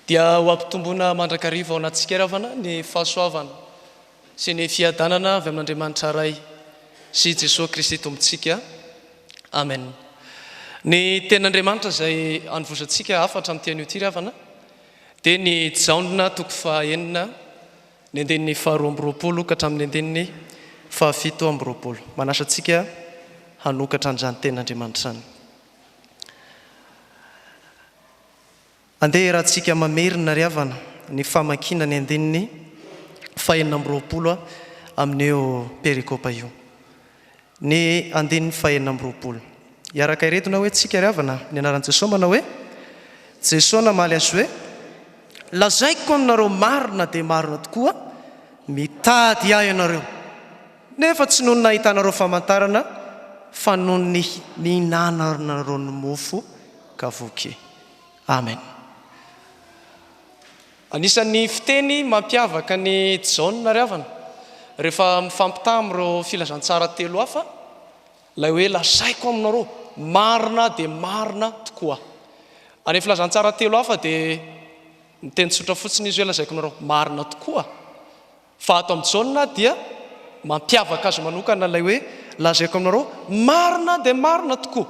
Dia ho ampitomboina mandrakariva ao anatintsika ry havana ny fahasoavana sy ny fiadanana avy amin'Andriamanitra Ray sy Jesoa Kristy Tompontsika. Amen. Ny tenin'Andriamanitra izay anovozantsika hafatra amin'ity anio ity ry havana dia ny Jaona toko fahaenina ny andininy faharoa amby roapolo ka hatramin'ny andininy fahafito amby roapolo. Manasa antsika hanokatra an'izany tenin'Andriamanitra izany. Andeha hiarahantsika mamerina ry havana ny famakiana ny andininy fahenina amby roapolo amin'io perikopa io. Ny andininy fahenina amby roapolo. Hiaraka hiredona hoe tsika ry havana ny anaran'i Jesoa manao hoe, Jesoa namaly azy hoe, Lazaiko aminareo marina dia marina tokoa, mitady Ahy ianareo, nefa tsy noho ny nahitanareo famantarana, fa noho ny nihinananareo ny mofo ka voky. Amen. Anisan'ny fiteny mampiavaka an'i Jaona ry havana, rehefa mifampitaha amin'ireo filazantsara telo hafa, ilay hoe lazaiko aminareo, marina dia marina tokoa. Any amin'ny filazantsara telo hafa dia miteny tsotra fotsiny izy hoe lazaiko aminareo, marina tokoa. Fa ato amin'i Jaona dia mampiavaka azy manokana ilay hoe lazaiko aminareo marina dia marina tokoa.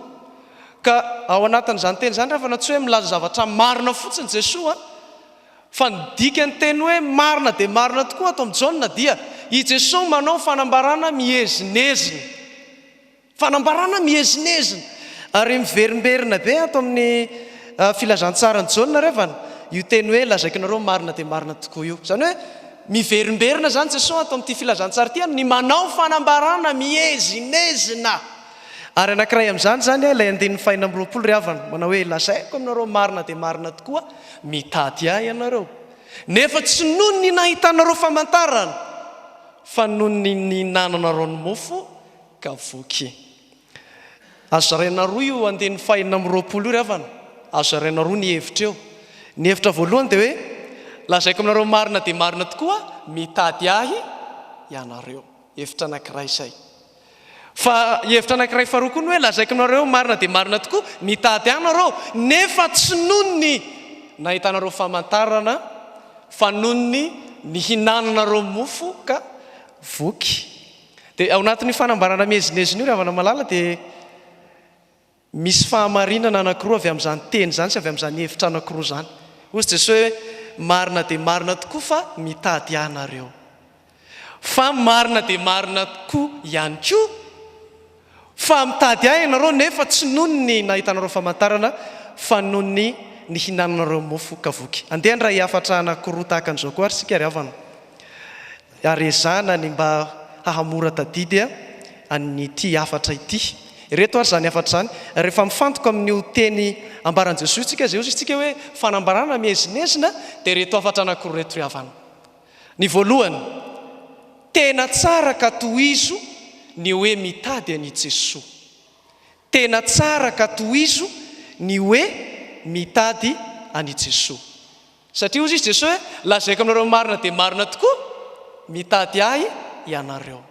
Ka ao anatin'izany teny izany rehefa tsy hoe milaza zavatra marina fotsiny Jesoa fa ny dikan'ny teny hoe marina dia marina tokoa ato amin'i Jaona dia i Jesoa manao fanambarana miezinezina. Fanambarana miezinezina ary miverimberina be ato amin'ny Filazantsaran'i Jaona revana io teny hoe lazaiko anareo marina dia marina tokoa io. Izany hoe miverimberina izany Jesoa ato amin'ity filazantsara ity ny manao fanambarana miezinezina. Ary anankiray amin'izany izany ilay andininy fahenina amby roapolo ry havana, manao hoe lazaiko aminareo marina dia marina tokoa, mitady ahy ianareo, nefa tsy noho ny nahitanareo famantarana, fa noho ny nihinananareo ny mofo ka voky. Azo zaraina roa io andininy fahenina amby roapolo io ry havana, azo zaraina roa ny hevitra eo. Ny hevitra voalohany dia hoe, lazaiko aminareo marina dia marina tokoa, mitady ahy ianareo. Hevitra anankiray izay. Fa hevitra anankiray faharoa koa ny hoe, lazaiko aminareo marina dia marina tokoa, mitady ahy nareo, nefa tsy noho ny nahitanareo famantarana, fa noho ny nihinananareo mofo ka voky. Dia ao anatin'io fanambarana miezinezina io ry havana malala dia misy fahamarinana anankiroa avy amin'izany teny izany sy avy amin'izany hevitra anankiroa izany. Hoy Jesoa hoe, marina dia marina tokoa fa mitady Ahy nareo. Fa marina dia marina tokoa ihany koa fa mitady Ahy ianareo nefa tsy noho ny nahitanareo famantarana fa noho ny nihinananareo mofo ka voky. Andeha handray hafatra anankiroa tahaka an'izao koa ary isika ry havana. Ary ezahana ny mba hahamora tadidy an'ity hafatra ity. Ireto ary izany hafatra izany, rehefa mifantoka amin'io teny ambaran'i Jesoa io tsika, izay hozy isika hoe fanambarana miezinezina, dia ireto hafatra anankiroa ireto ry havana. Ny voalohany, tena tsara ka tohizo ny hoe mitady an'i Jesoa. Tena tsara ka tohizo ny hoe mitady an'i Jesoa. Satria hozy izy Jesoa hoe, Lazaiko aminareo marina dia marina tokoa, mitady Ahy ianareo.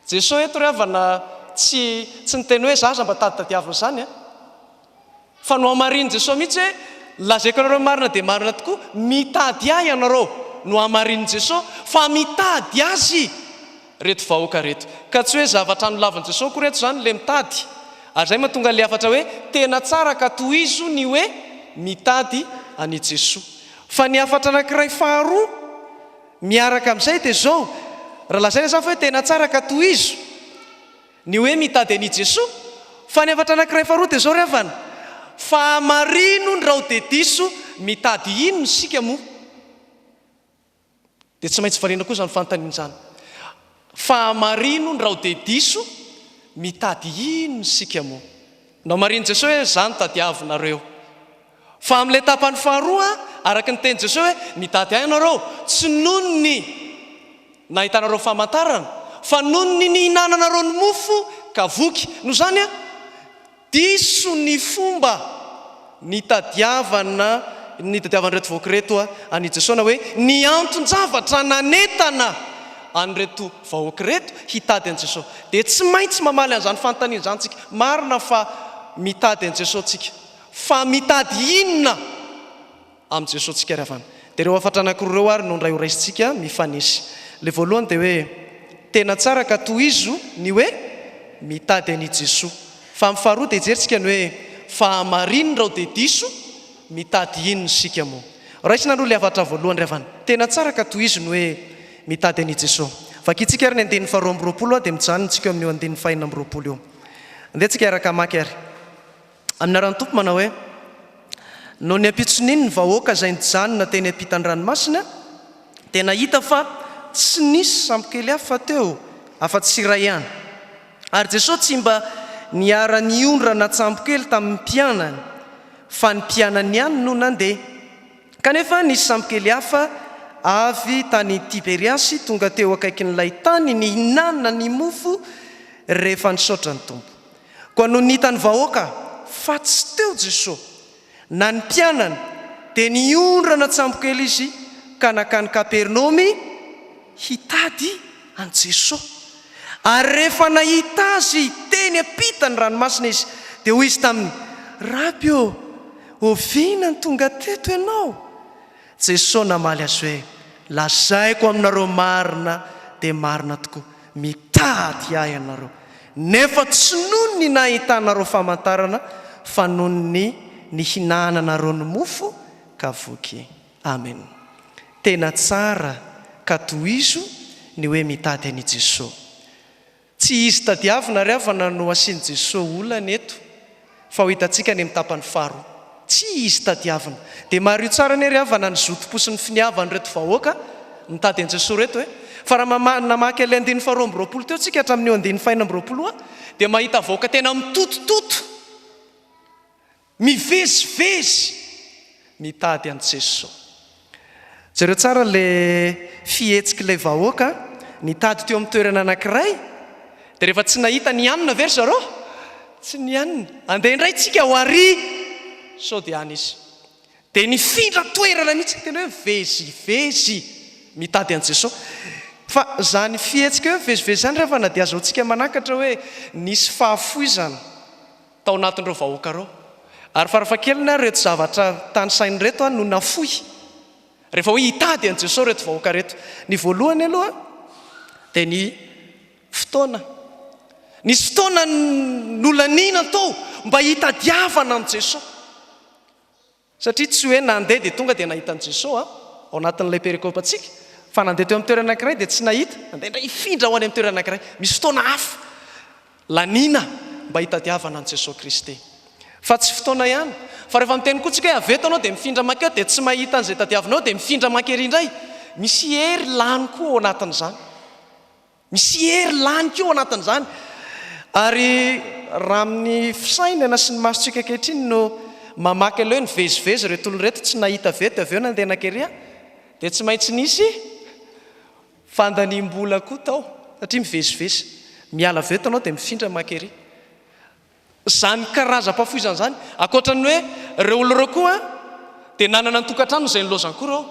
Jesoa eto ry havana tsy tsy niteny hoe za aza mba taditadiavina izany an! Fa nohamarinin'i Jesoa mihitsy hoe, Lazaiko anareo marina dia marina tokoa, mitady Ahy ianareo. Nohamarinin'i Jesoa fa mitady Azy. Reto vahoaka reto. Ka tsy hoe zavatra nolavin'i Jesoa akory eto izany le mitady. Ary izay mahatonga le hafatra hoe tena tsara ka tohizo ny hoe mitady an'i Jesoa. Fa ny hafatra anankiray faharoa miaraka amin'izay dia izao, raha lazaina izany fa hoe tena tsara ka tohizo ny hoe mitady an'i Jesoa, fa ny hafatra anankiray faharoa dia izao ry havana, fa hamarino ny rao dia diso mitady inona isika moa? Dia tsy maintsy valiana koa izany fanontaniana izany. Fahamarino ny rao dia diso, mitady inona isika moa? Nomarihin'i Jesoa hoe izaho no tadiavinareo. Fa amin'ilay tapany faharoa, araka ny tenin'i Jesoa hoe mitady ahy ianareo, tsy noho ny nahitanareo famantarana, fa noho ny nihinananareo ny mofo ka voky. Noho izany, Diso ny fomba nitadiavana nitadiavan'ireto vahoaka ireto an'i Jesoa na hoe ny anton-javatra nanentana an'ireto vahoaka ireto hitady an'i Jesoa. Dia tsy maintsy mamaly an'izany fanontaniana izany tsika. Marina fa mitady an'i Jesoa tsika. Fa mitady inona? Amin'i Jesoa tsika ry havana. Dia ireo hafatra anankiroa ireo ary no indray ho raisintsika mifanesy. Ilay voalohany dia hoe, tena tsara ka tohizo ny hoe mitady an'i Jesoa. Fa amin'ny faharoa dia jerintsika ny hoe, fa hamarino rao dia diso, mitady inona isika moa? Raisina aloha ilay hafatra voalohany ry havana. Tena tsara ka tohizo ny hoe mitady an'i Jesoa. Vakintsika ary ny andininy faharoa 22 dia mijanona tsika eo amin'io andininy fahenina 26 io. Andeha tsika hiaraka hamaky ary. Amin'ny anaran'ny Tompo manao hoe, Nony ampitson'iny ny vahoaka izay nijanona teny ampitan'ny ranomasina dia nahita fa tsy nisy sambokely hafa teo afa-tsy iray ihany. Ary Jesoa tsy mba niara-niondrana an-tsambokely tamin'ny mpianany, fa ny mpianany ihany no nandeha. Kanefa nisy sambokely hafa avy tany Tiberiasy tonga teo akaikin'ilay tany nihinanana ny mofo rehefa nisaotra ny Tompo. Koa nony hitan'ny vahoaka fa tsy teo Jesoa, na ny mpianany, dia niondrana an-tsambokely izy ka nankany Kapernaomy hitady an'i Jesoa. Ary rehefa nahita Azy teny ampitan'ny ranomasina izy, dia hoy izy taminy, Raby ô, oviana no tonga teto Ianao? Jesoa namaly azy hoe, Lazaiko aminareo marina dia marina tokoa, mitady Ahy ianareo, nefa tsy noho ny nahitanareo famantarana, fa noho ny nihinananareo ny mofo ka voky. Amen. Tena tsara ka tohizo ny hoe mitady an' i Jesoa. Tsy izy tadiavina ry havana no asian'i Jesoa olana eto fa ho hitantsika any amin'ny tapany faharoa. Tsy izy tadiavina. Dia mariho tsara anie ry havana ny zotom-po sy ny finiavan'ireto vahoaka mitady an'i Jesoa ireto e. Fa raha mama namaky an'ilay andininy faharoa 22 teo tsika hatramin'io andininy fahenina 22 io dia mahita vahoaka tena mitotototo. Mivezivezy mitady an'i Jesoa. Jereo tsara ilay fihetsik'ilay vahoaka nitady teo amin'ny toerana anankiray, dia rehefa tsy nahita nianona ve ry zareo? Tsy nianona. Andeha indray tsika ho ary sao dia any izy. Dia nifindra toerana mihitsy, tena hoe mivezivezy mitady an'i Jesoa. Fa izany fihetsika hoe mivezivezy izany ry havana dia azahoantsika manakatra hoe nisy fahafoizana. tao anatin'ireo vahoaka ireo. Ary farafahakeliny ary ireto zavatra tanisaina ireto no nafoy rehefa hoe hitady an'i Jesoa ireto vahoaka ireto. Ny voalohany aloha dia ny fotoana. Nisy fotoana nolaniana tao mba hitadiavana an'i Jesoa. Satria tsy hoe nandeha dia tonga dia nahita an'i Jesoa ao anatin'ilay perikopantsika, fa nandeha teo amin'ny toerana anankiray dia tsy nahita, nandeha indray hifindra ho any amin'ny toerana anankiray. Misy fotoana hafa laniana mba hitadiavana an'i Jesoa Kristy. Fa tsy fotoana ihany, fa rehefa miteny koa tsika hoe avy eto ianao dia mifindra mankeo dia tsy mahita an'izay tadiavinao dia mifindra mankery indray. Misy hery lany koa ao anatin'izany. Misy hery lany koa ao anatin'izany. Ary raha amin'ny fisainana sy ny masontsika ankehitriny no mamaky an'ilay hoe nivezivezy ireto olona ireto, tsy nahita avy eto avy eo nandeha nankery, dia tsy maintsy nisy fandaniam-bola koa tao, satria mivezivezy. Miala avy eto ianao dia mifindra mankery. Izany karazam-pahafoizana izany, ankoatra ny hoe ireo olona ireo koa dia nanana ny tokantranony izay nilaozany koa ireo.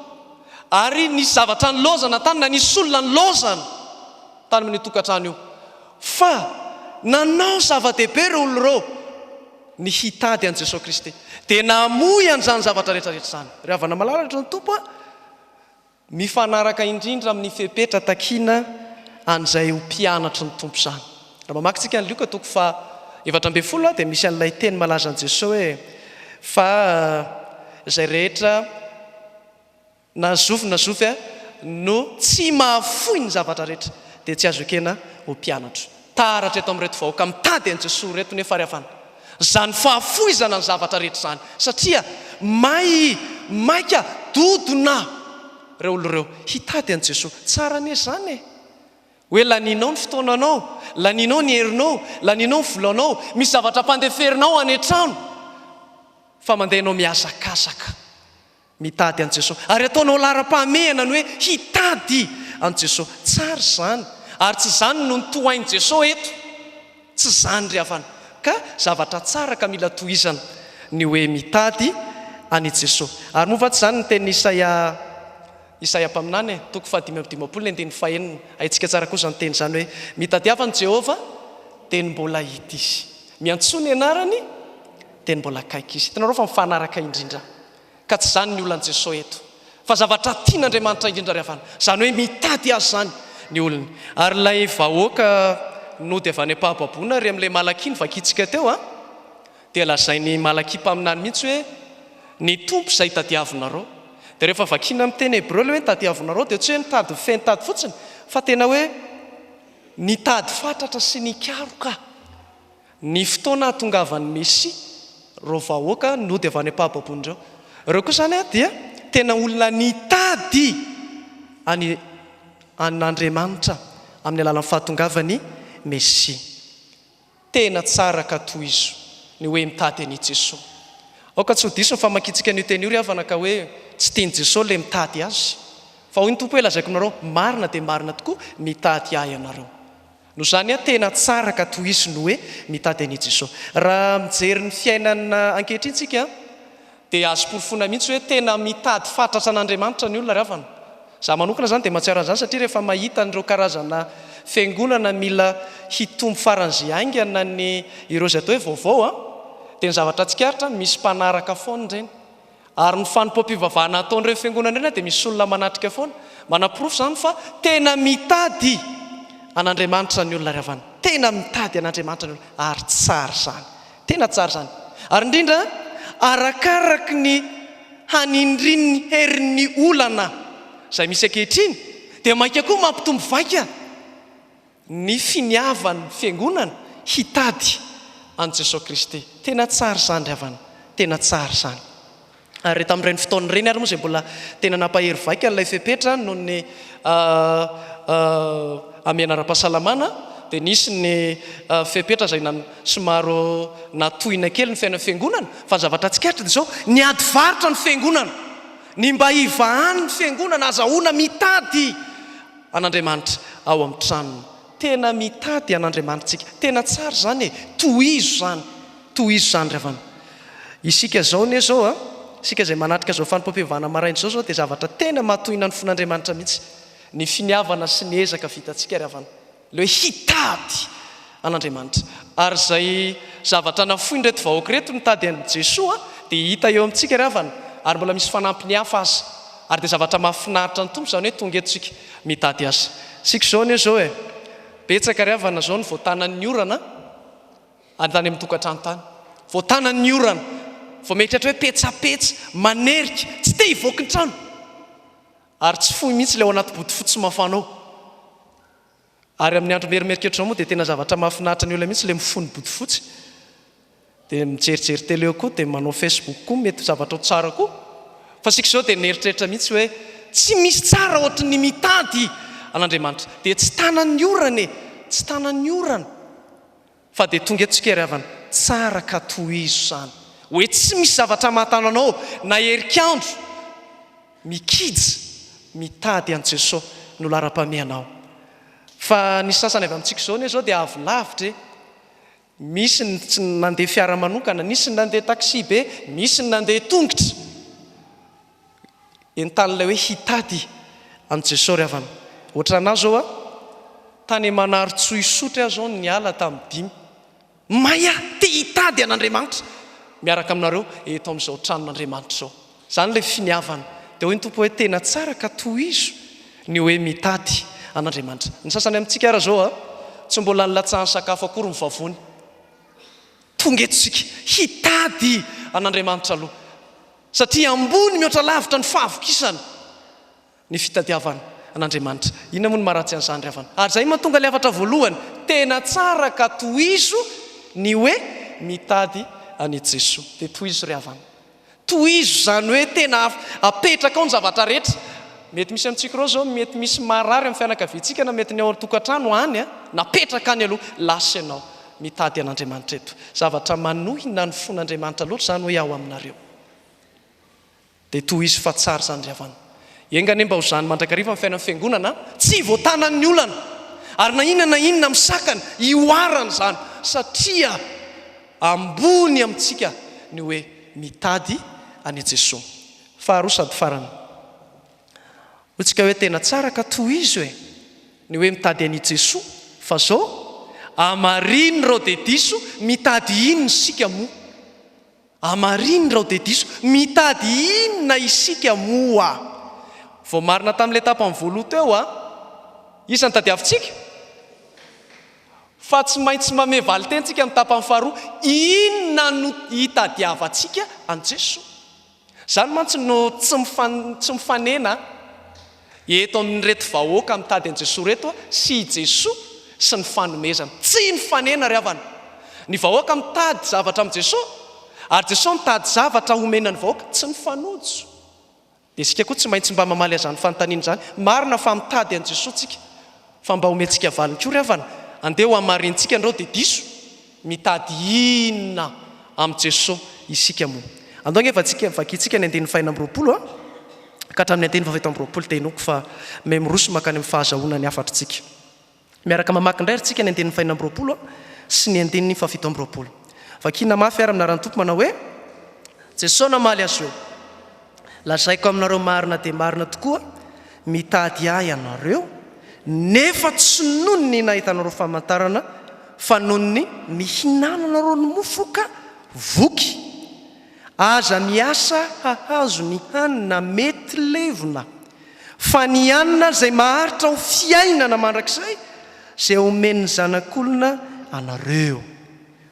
Ary nisy zavatra nilaozana tany na nisy olona nilaozana tany amin'io tokantrano io. Fa nanao zava-dehibe ireo olona ireo ny hitady an'i Jesoa Kristy. Dia namoy an'izany zavatra rehetra rehetra izany. Ry havana malala, ry Tompo a! Mifanaraka indrindra amin'ny fepetra takiana an'izay ho mpianatry ny Tompo izany. Raha mamaky tsika ny Lioka toko faha 14 dia misy an'ilay teny malazan'i Jesoa hoe fa izay rehetra na zovy na zovy no tsy mahafoy ny zavatra rehetra dia tsy azo ekena ho mpianatro. Taratra eto amin'ireto vahoaka mitady an'i Jesoa ireto nefa ry havana izany fahafoizana ny zavatra rehetra izany satria may maika dodona ireo olona ireo hitady an'i Jesoa. Tsara anie izany e! Hoe lanianao ny fotoananao, lanianao ny herinao, lanianao ny volanao, misy zavatra ampandeferinao any an-trano fa mandeha ianao mihazakazaka. Mitady an'i Jesoa. Ary ataonao laharam-pahamehana ny hoe hitady an'i Jesoa. Tsara izany. Ary tsy izany no notohain'i Jesoa eto. Tsy izany ry havana. Ka zavatra tsara ka mila tohizana ny hoe mitady an'i Jesoa. Ary moa va tsy izany ny tenin'i Isaia, Isaia mpaminany e, toko faha-55 ny andininy fahenina. Haintsika tsara koa izany teny izany hoe, Mitadiava an'i Jehovah, dia ny mbola hita Izy. Miantsoa ny anarany, dia ny mbola akaiky Izy. Hitanareo fa mifanaraka indrindra. Ka tsy izany ny olan'i Jesoa eto. Fa zavatra tian'Andriamanitra indrindra ry havana, izany hoe mitady Azy izany ny olony. Ary ilay vahoaka nody avy any am-pahababoana ry amin'ilay Malakia novakintsika teo an, dia lazain'i Malakia mpaminany mihitsy hoe ny Tompo izay tadiavinareo. Dia rehefa vakiana amin'ny teny hebreo ilay hoe tadiavinareo dia tsy hoe nitady feno tady fotsiny fa tena hoe nitady fatratra sy nikaroka. Ny fotoana hahatongavan'ny Mesia, ireo vahoaka nody avy any am-pahababoana ireo. Ireo koa izany dia tena olona nitady any an'Andriamanitra amin'ny alalan'ny fahatongavan'ny Mesia. Tena tsara ka tohizo ny hoe mitady an'i Jesoa. Aoka tsy ho diso ny famakiantsika an'io teny io ry havana ka hoe tsy tian'i Jesoa ilay mitady Azy. Fa hoy ny Tompo hoe lazaiko aminareo, marina dia marina tokoa, mitady Ahy ianareo. Noho izany tena tsara ka tohizo ny hoe mitady an' i Jesoa. Raha mijery ny fiainana ankehitriny tsika dia azo porofoina mihitsy hoe tena mitady fatratra an' Andriamanitra ny olona ry havana. Za manokana izany dia mahatsiaro an'izany satria rehefa mahita an'ireo karazana fiangonana mila hitombo faran'izay haingana ny ireo izay atao hoe vaovao dia ny zavatra tsikaritra misy mpanaraka foana ireny. Ary ny fanompoam-pivavahana ataon'ireny fiangonana ireny dia misy olona manatrika foana. Manaporofo izany fa tena mitady an'Andriamanitra ny olona ry havana. Tena mitady an'Andriamanitra ny olona. Ary tsara izany. Tena tsara izany. Ary indrindra, arakaraky ny hanindrian'ny herin'ny olana izay misy ankehitriny, dia mainka koa mampitombo vaika ny finiavan'ny Fiangonana hitady an'i Jesoa Kristy. Tena tsara izany ry havana, tena tsara izany. Ary tamin'ireny fotoana ireny ary moa izay mbola tena nampahery vaika ilay fepetra noho ny hamehana ara-pahasalamana dia nisy ny fepetra izay somary natohina kely ny fiainan'ny Fiangonana. Fa ny zavatra tsikaritra dia izao, niady varotra ny Fiangonana. Ny mba hivahan'ny Fiangonana azahoana mitady an'Andriamanitra ao amin'ny tranony. Tena mitady an'Andriamanitra tsika. Tena tsara izany e! Tohizo izany. Tohizo izany ry havana. Isika izao anie izao a, isika izay manatrika izao fanompoam-pivavahana maraina izao izao dia zavatra tena mahatohina ny fon'Andriamanitra mihitsy ny finiavana sy ny ezaka vitantsika ry havana. Ilay hoe hitady an'Andriamanitra. Ary izay zavatra nafoin'ireto vahoaka ireto nitady an'i Jesoa dia hita eo amintsika ry havana, ary mbola misy fanampiny hafa aza. Ary dia zavatra mahafinaritra ny Tompo izany hoe tonga eto isika mitady Azy. Isika izao anie izao e, betsaka ry havana izao ny voatanan'ny orana any tany amin'ny tokantrano tany. Voatanan'ny orana, vao mieritreritra hoe petsapetsa, manerika, tsy te hivoaka ny trano. Ary tsy fohy mihitsy ilay ao anaty bodofotsy mafana ao. Ary amin'ny andro merimerika ohatr'izao moa dia tena zavatra mahafinaritra ny olona mihitsy ilay mifono bodofotsy. Dia mijerijery télé eo koa, dia manao facebook koa, mety ho zavatra ho tsara koa. Fa isika izao dia nieritreritra mihitsy hoe tsy misy tsara ohatry ny mitady an'Andriamanitra. Dia tsy tanan'ny orana e! Tsy tanan'ny orana. Fa dia tonga eto tsika ry havana, tsara ka tohizo izany. Hoe tsy misy zavatra mahatana anao na herik'andro mikija mitady an'i Jesoa no laharam-pahamehana ao. Fa ny sasany avy amintsika izao anie izao dia avy lavitra e. Misy ny tsy nandeha fiara manokana, nisy ny nandeha taxi be, misy ny nandeha tongotra. Entanin'ilay hoe hitady an'i Jesoa ry havana. Ohatran'ahy izao a, tany Manarintsoa Isotry aho izao no niala tamin'ny dimy. May aho, te hitady an'Andriamanitra miaraka aminareo eto amin'izao tranon'Andriamanitra izao. Izany ilay finiavana. Dia hoy ny Tompo hoe tena tsara ka tohizo ny hoe mitady an'Andriamanitra. Ny sasany amintsika ara izao a, tsy mbola nilatsahan'ny sakafo akory ny vavony. Tonga eto isika hitady an'Andriamanitra aloha. Satria ambony mihoatra lavitra ny fahavokisana ny fitadiavana an'Andriamanitra. Inona moa no maharatsy an'izany ry havana? Ary izay mahatonga ilay hafatra voalohany, tena tsara ka tohizo ny hoe mitady an'i Jesoa. Dia tohizo ry havana. Tohizo izany hoe tena apetraka ao ny zavatra rehetra. Mety misy amintsika ireo izao, mety misy marary amin'ny fianakaviantsika na mety ny ao an-tokantrano any, napetraka any aloha, lasa ianao mitady an'Andriamanitra eto. Zavatra manohina ny fon'Andriamanitra loatra izany hoe ao aminareo. Dia tohizo fa tsara izany ry havana. Enga anie mba ho izany mandrakariva ny fiainan'ny fiangonana, tsy voatanan'ny olana. Ary na inona na inona misakana, hihoarana izany satria ambony amintsika ny hoe mitady an'i Jesoa. Faharoa sady farany. Hoy tsika hoe tena tsara ka tohizo e! Ny hoe mitady an' i Jesoa fa zao amarino reo de diso mitady inona isika moa? Hamarino rao dia diso. Mitady inona isika moa? Voamarina tamin'ilay tapany voaloha teo a! Iza no tadiavintsika? Fa tsy maintsy mamehy valinteny tsika amin'ny tapany faharoa, inona no hitadiavantsika an'i Jesoa? Izany mantsy no tsy tsy mifanena eto amin'ireto vahoaka mitady an'i Jesoa ireto sy i Jesoa sy ny fanomezana. Tsy mifanena ry havana. Ny vahoaka mitady zavatra amin'i Jesoa ary Jesoa mitady zavatra homena ny vahoaka. Tsy mifanojo. Dia isika koa tsy maintsy mba mamaly an'izany fanontaniana izany. Marina fa mitady an'i Jesoa tsika, fa mba omentsika valiny koa ry havana. Andeha ho hamarinintsika andrao dia diso. Mitady inona amin'i Jesoa isika moa? Andao ange vatsika, vakintsika ny andininy fahenina amby 20 ka hatramin'ny andininy faha 27 dia inoako fa miha miroso mankany amin'ny fahazahoana ny hafatritsika. Miaraka mamaky indray ry tsika ny andininy fahenina amby 20 sy ny andininy faha 27. Vakiana mafy ary amin'ny anaran'ny Tompo manao hoe, Jesoa namaly azy hoe, Lazaiko aminareo marina dia marina tokoa, mitady Ahy ianareo, nefa tsy noho ny nahitanareo famantarana, fa noho ny nihinananareo ny mofo ka voky. Aza miasa hahazo ny hanina mety levona, fa ny hanina izay maharitra ho fiainana mandrakizay, izay omen'ny Zanak'olona anareo.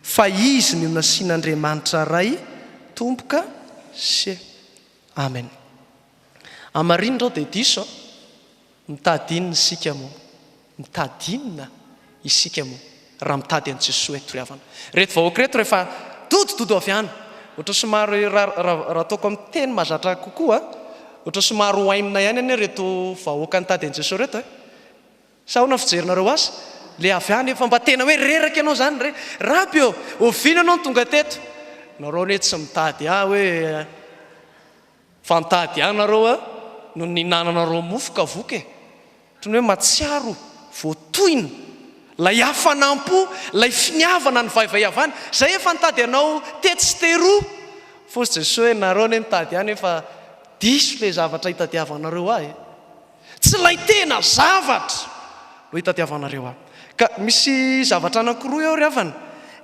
Fa Izy no nasian'Andriamanitra Ray tomboka se. Amen. Hamarino reo dia diso a. Mitady inona isika moa? Mitady inona isika moa raha mitady an'i Jesoa eto ry havana? Ireto vahoaka ireto rehefa dodododo avy any, ohatra somary raha ataoko amin'ny teny mahazatra kokoa, ohatra somary oainina ihany anie ireto vahoaka nitady an'i Jesoa ireto e. Sa ahoana ny fijerinareo azy? Le avy any efa mba tena hoe reraka ianao zany re. Raby ô! Oviana ianao no tonga teto? Nareo anie tsy mitady ahy hoe fa nitady ahy nareo a no nihinananareo mofo ka voky e. Ohatran'ny hoe mahatsiaro voatohina. Ilay hafanam-po, ilay finiavana nivaivay avy any. Zay efa nitady anao tetsy sy teroa. F'hozy Jesoa hoe nareo anie mitady ahy nefa diso ilay zavatra itadiavanareo ahy e. Tsy ilay tena zavatra no itadiavanareo ahy. Ka misy zavatra anankiroa eo ry havana.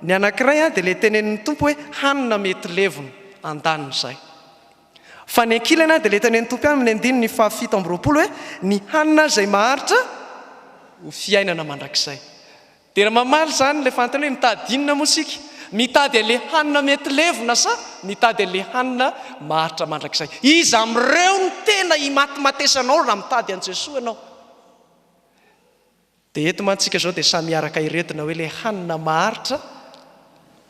Ny anankiray dia ilay tenenin'ny Tompo hoe hanina mety levona, andanin'izay. Fa ny ankilany dia ilay tenenin'ny Tompo ihany amin'ny andininy faha 27 hoe ny hanina izay maharitra ho fiainana mandrakizay. Dia raha mamaly izany ilay fanontaniana hoe mitady inona moa isika? Mitady an'ilay hanina mety levona sa mitady an'ilay hanina maharitra mandrakizay? Iza amin'ireo no tena imatimatesanao raha mitady an'i Jesoa ianao? Dia eto mantsy isika izao dia samy hiaraka hiredona hoe ilay hanina maharitra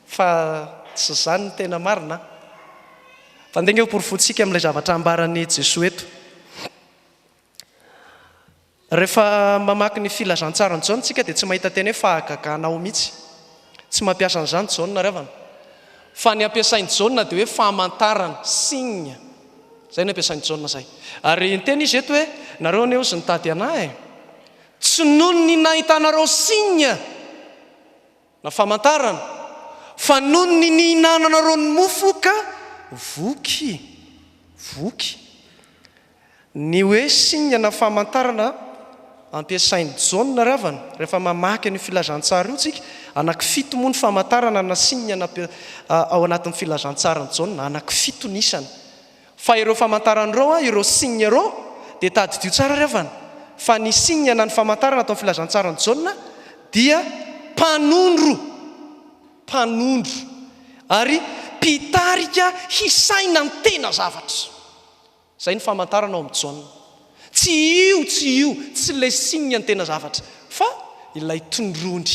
fa tsy izany no tena marina an! Fa andeha ange hoporofointsika amin'ilay zavatra ambaran'i Jesoa eto. Rehefa mamaky ny Filazantsaran'i Jaona isika dia tsy mahita teny hoe fahagagana ao mihitsy. Tsy mampiasa an'izany Jaona ry havana. Fa ny ampiasain'i Jaona dia hoe famantarana, signe. Izay no ampiasain'i Jaona izay. Ary niteny izy eto hoe, nareo anie hozy nitady anah e. Tsy noho ny nahitanareo signe na famantarana, fa noho ny nihinananareo ny mofo ka voky. Voky. Ny hoe signe na famantarana ampiasain'i Jaona ry havana, rehefa mamaky an'io filazantsara io tsika, anaky fito moa ny famantarana na signe nampi ao anatin'ny filazantsaran'i Jaona, anaky fito ny isany. Fa ireo famantarana ireo, ireo signe ireo, dia tadidio tsara ry havana, fa ny signe na ny famantarana ato amin'ny filazantsaran'i Jaona dia mpanondro, mpanondro, ary mpitarika hisaina ny tena zavatra. Izay ny famantarana ao amin'i Jaona. Tsy io, tsy io, tsy ilay signe ny tena zavatra, fa ilay tondrony.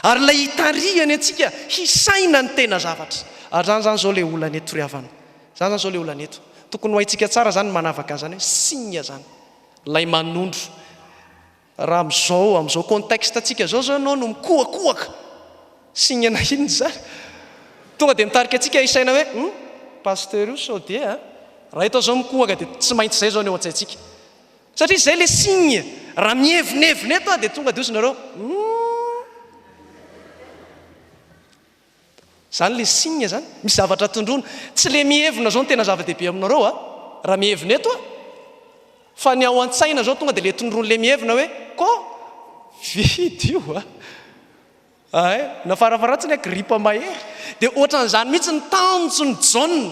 Ary ilay itarihany antsika hisaina ny tena zavatra. Ary izany izany izao ilay olana eto ry havana. Izany izany izao ilay olana eto. Tokony ho haintsika tsara izany ny manavaka an'izany hoe signe izany. Ilay manondro. Raha amin'izao, amin'izao contexte ntsika izao zao ianao no mikohakohaka, signe na inona izany, tonga dia mitarika antsika hisaina hoe hum, pasteur io sao dia an, raha eto aho izao mikohaka dia tsy maintsy izay izao ny ao an-tsaintsika. Satria izay ilay signe, raha mievonevona eto aho dia tonga dia hozy nareo hum. Zany le signe zany, misy zavatra tondroina. Tsy le mihevona zao no tena zava-dehibe aminareo a, raha mihevona eto a, fa ny ao an-tsaina zao tonga de le tondroin'le mihevona hoe ko vidy io a. Ay, na farafaharatsiny a gripa mahery. Dia ohatran'izany mihitsy ny tanjon'i Jaona,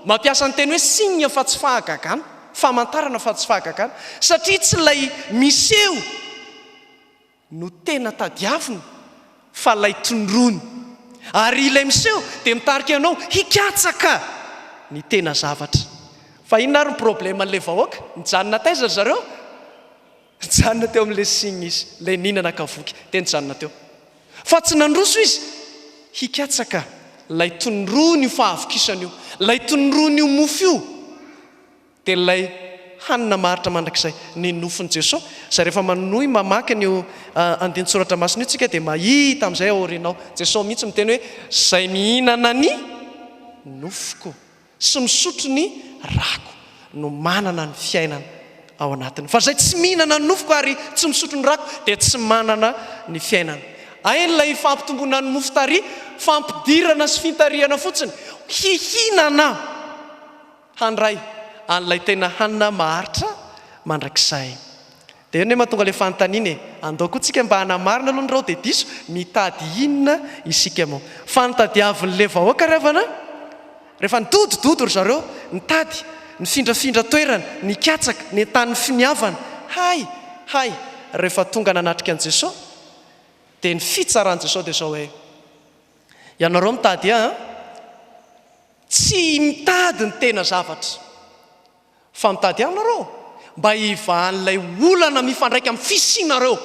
mampiasa ny teny hoe signe fa tsy fahagagana, famantarana fa tsy fahagagana, satria tsy ilay miseho no tena tadiavina fa ilay tondroiny. Ary ilay miseho dia mitarika anao hikatsaka ny tena zavatra. Fa inona ary ny problème-n'ilay vahoaka? Nijanona taiza ry zareo? Nijanona teo amin'ilay signe izy, ilay nihinana ka voky, dia nijanona teo. Fa tsy nandroso izy hikatsaka ilay tondroin'io fahavokisana io, ilay tondroin'io mofo io, dia ilay hanina maharitra mandrakizay, ny nofon'i Jesoa, izay rehefa manohy mamaky an'io andinin-tsoratra masina io tsika dia mahita amin'izay aoriana ao, Jesoa mihitsy miteny hoe, izay mihinana ny nofoko. sy misotro ny rako no manana ny fiainana ao anatiny. Fa izay tsy mihinana ny nofoko ary tsy misotro ny rako dia tsy manana ny fiainana. Hain'ilay fampitomboana ny mofo tary, fampidirana sy fintarihana fotsiny, hihinana handray an'ilay tena hanina maharitra mandrakizay. Dia eo anie mahatonga ilay fanontaniana e! Andao koa tsika mba hanamarina aloha ny rao dia diso, mitady inona isika moa? Fa ny tadiavin'ilay vahoaka ry havana, rehefa nidodododo ry zareo, nitady, nifindrafindra toerana, nikatsaka, nentanin'ny finiavana, hay! hay! Rehefa tonga nanatrika an'i Jesoa, dia ny fitsaran'i Jesoa dia izao hoe, ianareo mitady ahy an, tsy mitady ny tena zavatra. Fa mitady ahy nareo mba hivahan'ilay olana mifandraika amin'ny fisianareo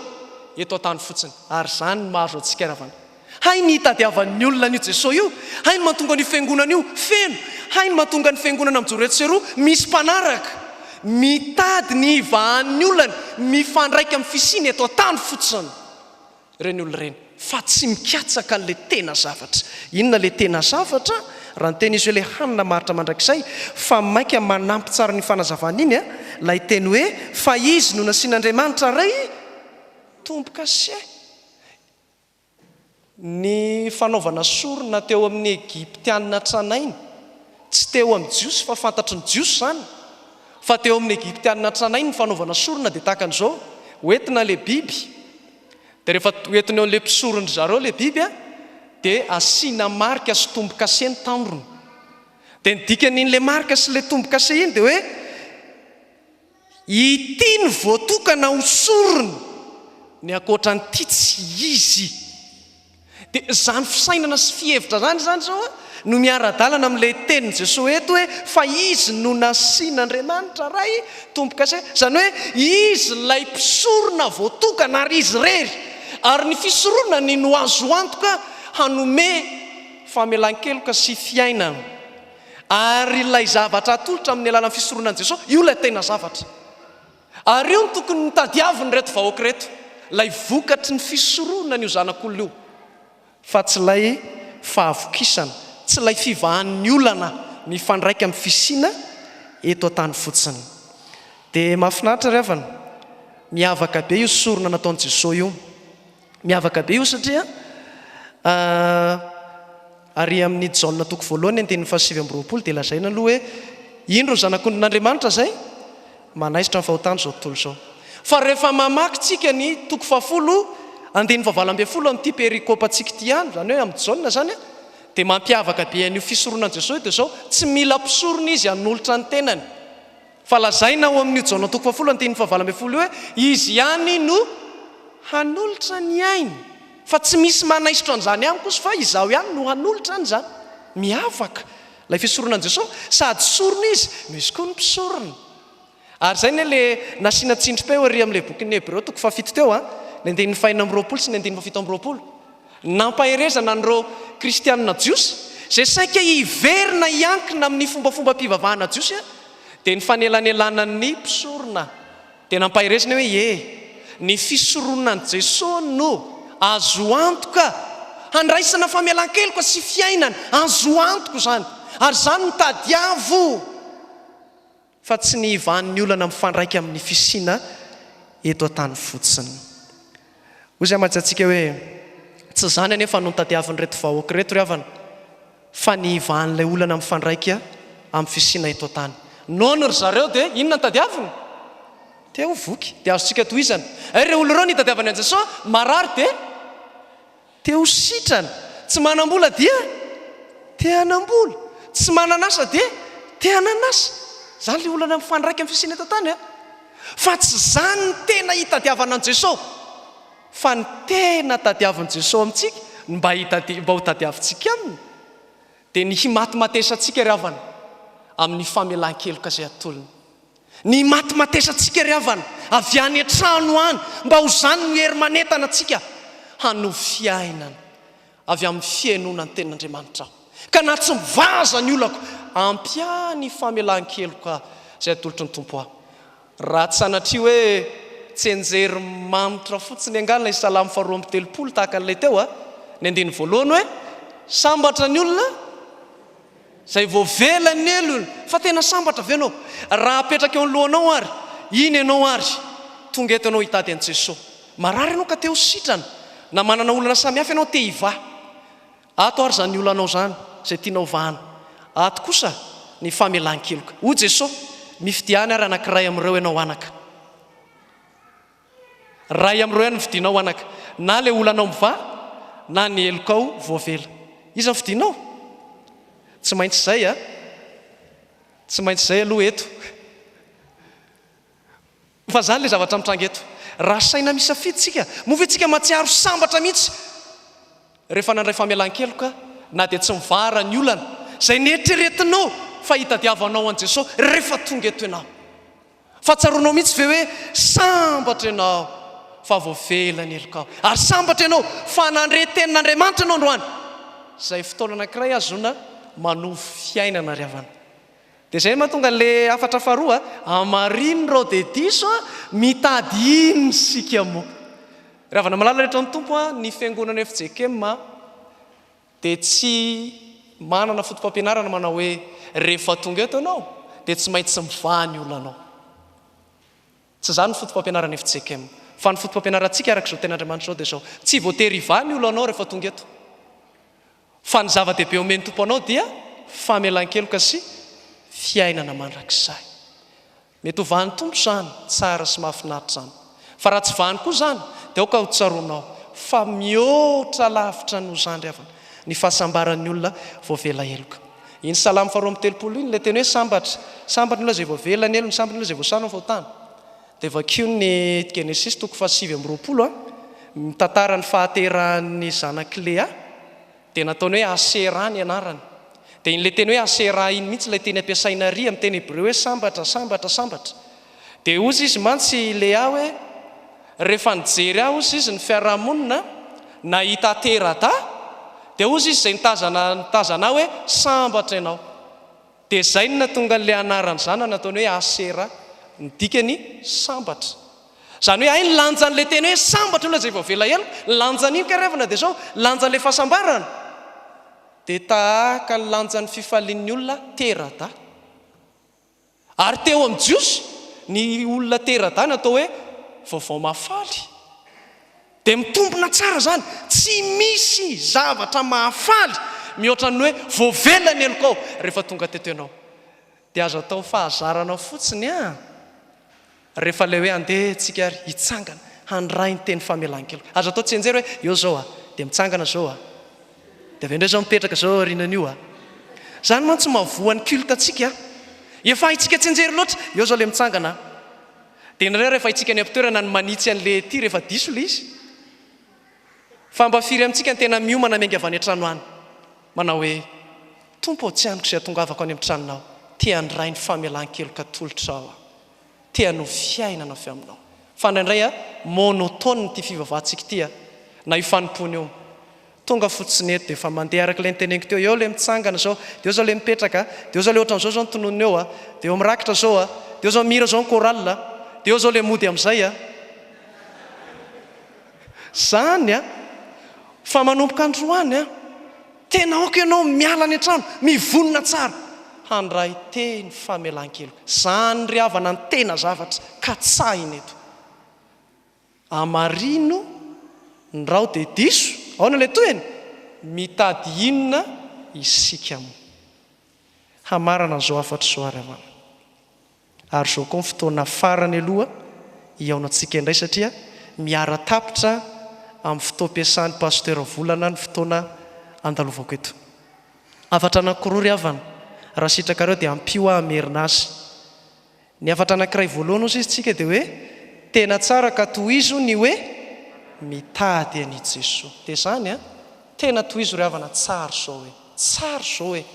eto an-tany fotsiny. Ary izany no mahazo antsika ravana. Hay ny hitadiavan'ny olona an'io Jesoa io, hay ny mahatonga an'io fiangonana io feno, hay ny mahatonga ny fiangonana mijoro etsy sy eroa misy mpanaraka. Mitady ny hivahan'ny olany mifandraika amin'ny fisiany eto an-tany fotsiny. Ireny olona ireny fa tsy mikatsaka an'ilay tena zavatra. Inona ilay tena zavatra? Raha niteny izy hoe ilay hanina maharitra mandrakizay, fa mainka manampy tsara an'io fanazavana iny ilay teny hoe fa izy no nasian'Andriamanitra Ray tombo-kase. Ny fanaovana sorona teo amin'ny Egyptiana tranainy, tsy teo amin'ny Jiosy fa fantatry ny Jiosy izany, fa teo amin'ny Egyptiana tranainy ny fanaovana sorona dia tahaka an'izao, hoentina ilay biby, Dia rehefa hoentina eo amin'ilay mpisoron-dry zareo ilay biby, dia asiana marika sy tombo-kase ny tandrony. Dia ny dikan'in'ilay marika sy ilay tombo-kase iny dia hoe, ity no voatokana ho sorona, ny ankoatra an'ity tsy izy. Dia izany fisainana sy fihevitra izany izany izao no miara-dalana amin'ilay tenin'i Jesoa eto hoe fa Izy no nasian'Andriamanitra Ray tombo-kase. Izany hoe Izy ilay mpisorona voatokana ary Izy irery. Ary ny fisoronany no azo antoka hanome famelan-keloka sy fiainana. Ary ilay zavatra atolotra amin'ny alalan'ny fisoronan'i Jesoa, io ilay tena zavatra. Ary io no tokony notadiavin'ireto vahoaka ireto, ilay vokatry ny fisoronana io Zanak'olona io, fa tsy ilay fahavokisana, tsy ilay fivahan'ny olana mifandraika amin'ny fisiana eto an-tany fotsiny. Dia mahafinaritra ry havana, miavaka be io sorona nataon'i Jesoa io. Miavaka be io satria ary amin'ny Jaona toko voalohany andininy faha 29 dia lazaina aloha hoe indro ny zanak'ondrin'Andriamanitra izay manaisotra ny fahotan'izao tontolo izao. Fa rehefa mamaky tsika ny toko fahafolo andininy fahavalo ambin'ny folo amin'ity perikopantsika ity ihany, izany hoe amin'ny Jaona izany, dia mampiavaka be an'io fisoronan'i Jesoa io dia izao, tsy mila mpisorona izy hanolotra ny tenany. Fa lazaina ao amin'io Jaona toko fahafolo andininy fahavalo ambin'ny folo io hoe Izy ihany no hanolotra ny ainy. Fa tsy misy manaisotra an'izany amiko ozy fa Izaho ihany no hanolotra an'izany. Miavaka ilay fisoronan'i Jesoa, sady sorona Izy no Izy koa no mpisorona. Ary izay anie ilay nasiana tsindrim-peo ery amin'ilay bokin'ny Hebreo toko fahafito teo an, ny andininy fahenina amby 20 sy ny andininy fahafito amby 20. Nampaherezana an'ireo Kristianina jiosy, izay saika hiverina hiankina amin'ny fombafombam-pivavahana jiosy, dia ny fanelanelanan'ny mpisorona. Dia nampaherezina hoe, Ie, ny fisoronan'i Jesoa no azo antoka handraisana famelan-keloka sy fiainana. Azo antoka izany. Ary izany no tadiavo. Fa tsy ny hivahan'ny olana mifandraika amin'ny fisiana eto an-tany fotsiny. Hoy izay mantsy antsika hoe, Tsy izany anefa no notadiavin'ireto vahoaka ireto ry havana, fa ny hivahan'ilay olana mifandraika amin'ny fisiana eto an-tany. Noana ry zareo dia inona no tadiaviny? Te ho voky. Dia azontsika tohizana. Ireo olona ireo nitadiavany an'i Jesoa, marary dia. Te ho sitrana. Tsy manam-bola dia te hanam-bola. Tsy manana asa dia te hanana asa. Izany ilay olana mifandraika amin'ny fisiana eto an-tany a. Fa tsy izany ny tena hitadiavana an'i Jesoa. Fa ny tena tadiavin'i Jesoa amintsika, ny mba hitadi, mba ho tadiavintsika Aminy, dia ny himatimatesantsika ry havana amin'ny famelan-keloka izay atolony. Ny himatimatesantsika ry havana avy any an-trano any, mba ho izany no hery manentana antsika hanovo fiainana avy amin'ny fihainoana ny Tenin'Andriamanitra aho. Ka na tsy mivaza ny olako, ampy ahy ny famelan-keloka izay atolotry ny Tompo ahy. Raha tsy sanatria hoe tsianjery manitra fotsiny angaha ilay Salamo faharoa 32 tahaka an'ilay teo a! Ny andininy voalohany hoe, Sambatra ny olona izay voavela ny helony. Fa tena sambatra ve ianao? Raha apetraka eo anoloanao ary, iny ianao ary, tonga eto ianao hitady an'i Jesoa. Marary ianao ka te ho sitrana, na manana olana samihafa ianao te hivaha. Ato ary izany olanao izany, izay tianao vahana. Ato kosa ny famelan-keloka. Hoy Jesoa, Mifidiana ary anankiray amin'ireo ianao anaka. Iray amin'ireo ihany no fidinao anaka. Na ilay olanao mivaha, na ny helokao voavela. Iza no fidinao? Tsy maintsy izay a! Tsy maintsy izay aloha eto. Fa izany ilay zavatra mitranga eto. Raha saina misafidy isika, moa ve tsika mahatsiaro sambatra mihitsy rehefa nandray famelan-keloka na dia tsy mivahara ny olana izay neritreretinao fa hitadiavanao an'i Jesosy rehefa tonga eto ianao? Fa tsaroanao mihitsy ve hoe sambatra ianao fa voavela ny helokao ary sambatra ianao fa nandre tenin'Andriamanitra ianao androany? Izay fotoana anankiray ahazoana manovo fiainana ry havana. Dia izay no mahatonga an'ilay hafatra faharoa, hamarino rao dia diso a, mitady inona isika moa? Ry havana malala rehetra ny Tompo a, ny fiangonana fjkm dia tsy manana foto-pampianarana manao hoe rehefa tonga eto ianao dia tsy maintsy mivaha ny olanao. Tsy izany ny foto-pampianaran'ny fjkm. Fa ny foto-pampianarantsika araka izao tenin'Andriamanitra izao dia izao, tsy voatery hivaha ny olanao rehefa tonga eto. Fa ny zava-dehibe omen'ny Tompo anao dia famelan-keloka sy fiainana mandrakizay. Mety ho vahan'ny Tompo izany, tsara sy mahafinaritra izany. Fa raha tsy vahany koa izany, dia aoka ho tsaroanao fa mihoatra lavitra noho izany ry havana, ny fahasambaran'ny olona voavela heloka. Iny Salamo faharoa 32 iny, ilay teny hoe sambatra, sambatra ny olona izay voavela ny helony, sambatra ny olona izay voasarona ny fahotany. Dia vakio ny Genesisy toko faha 29 a, mitantara ny fahaterahan'ny zanak'i Lea, dia nataony hoe Asera ny anarany. Dia iny ilay teny hoe Asera iny mihitsy ilay teny ampiasaina àry amin'ny teny hebreo hoe sambatra, sambatra, sambatra. Dia hozy izy mantsy i Lea hoe, rehefa nijery ahy hozy izy ny fiarahamonina, nahita tera-dahy, dia hozy izy izay nitazana nitazana ahy hoe sambatra ianao. Dia izay no nahatonga an'ilay anaran'ny zanany nataony hoe Asera, ny dikany sambatra. Izany hoe hay ny lanjan'ilay teny hoe sambatra olona izay voavela heloka, ny lanjan'iny kay revana dia izao, lanjan'ilay fahasambarana dia tahaka ny lanjan'ny fifalian'ny olona tera-dahy. Ary teo amin'ny Jiosy, ny olona tera-dahy natao hoe vaovao mahafaly. Dia mitombina tsara izany, tsy misy zavatra mahafaly mihoatra ny hoe voavela ny helokao rehefa tonga teto ianao. Dia aza atao fahazarana fotsiny an! Rehefa ilay hoe andeha tsika ary hitsangana handray ny teny famelan-keloka. Aza atao tsianjery hoe eo izao a, dia mitsangana izao a. Dia avy eo indray izao mipetraka izao aorianan'io a. Izany mantsy mahavoa ny culte antsika a. Efa haintsika tsianjery loatra, eo izao ilay mitsangana a. Dia indraindray rehefa haintsika any am-pitoerana ny manitsy an'ilay ety rehefa diso ilay izy. Fa mba firy amintsika no tena miomana miainga avy any an-trano any manao hoe, Tompo ô, tsy aniko izay hatongavako any amin'ny tranonao, te handray ny famelan-keloka atolotrao aho. Te hanovo fiainana avy aminao. Fa indraindray a, monotone ity fivavahantsika ity a, na io fanompoana io. Tonga fotsiny eto dia efa mandeha araka ilay noteneniko teo, eo ilay mitsangana izao, dia eo izao ilay mipetraka, dia eo izao ilay ohatran'izao izao ny tononina eo a, dia eo mirakitra izao a, dia eo izao mihira izao ny chorale a, dia eo izao ilay mody amin'izay a. Izany a! Fa manomboka androany a! Tena aoka ianao miala any an-trano, mivonona tsara handray teny famelan-keloka. Izany ry havana ny tena zavatra katsahina eto. Amarino ndrao dia diso, ahoana ilay tohiny? Mitady inona isika moa? Hamarana an'izao hafatra izao ary havana. Ary izao koa ny fotoana farany aloha hihaonantsika indray satria miara-tapitra. amin'ny fotoam-piasan'ny Pasteur Volana ny fotoana andalovako eto. Hafatra anankiroa ry havana, raha sitrakareo dia ampio aho hamerina azy. Ny hafatra anankiray voalohany hozy izy tsika dia hoe, tena tsara ka tohizo ny hoe mitady an'i Jesoa. Dia izany an, tena tohizo ry havana tsara izao e, tsara izao e.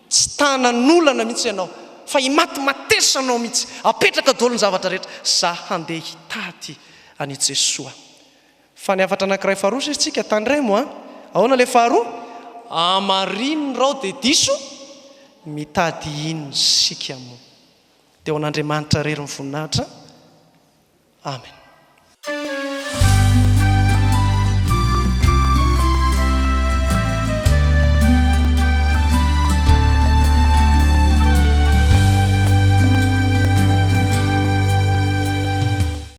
Tsy tanan'olana mihitsy ianao fa imatimatesanao mihitsy. Apetraka daholo ny zavatra rehetra. Za handeha hitady an'i Jesoa. Fa ny hafatra anankiray faharoa sisa tsika, tandremo an! Ahoana ilay faharoa? Hamarino ny rao dia diso mitady inn sika moa. Dia ho an'Andriamanitra irery ny voninahitra. Amen.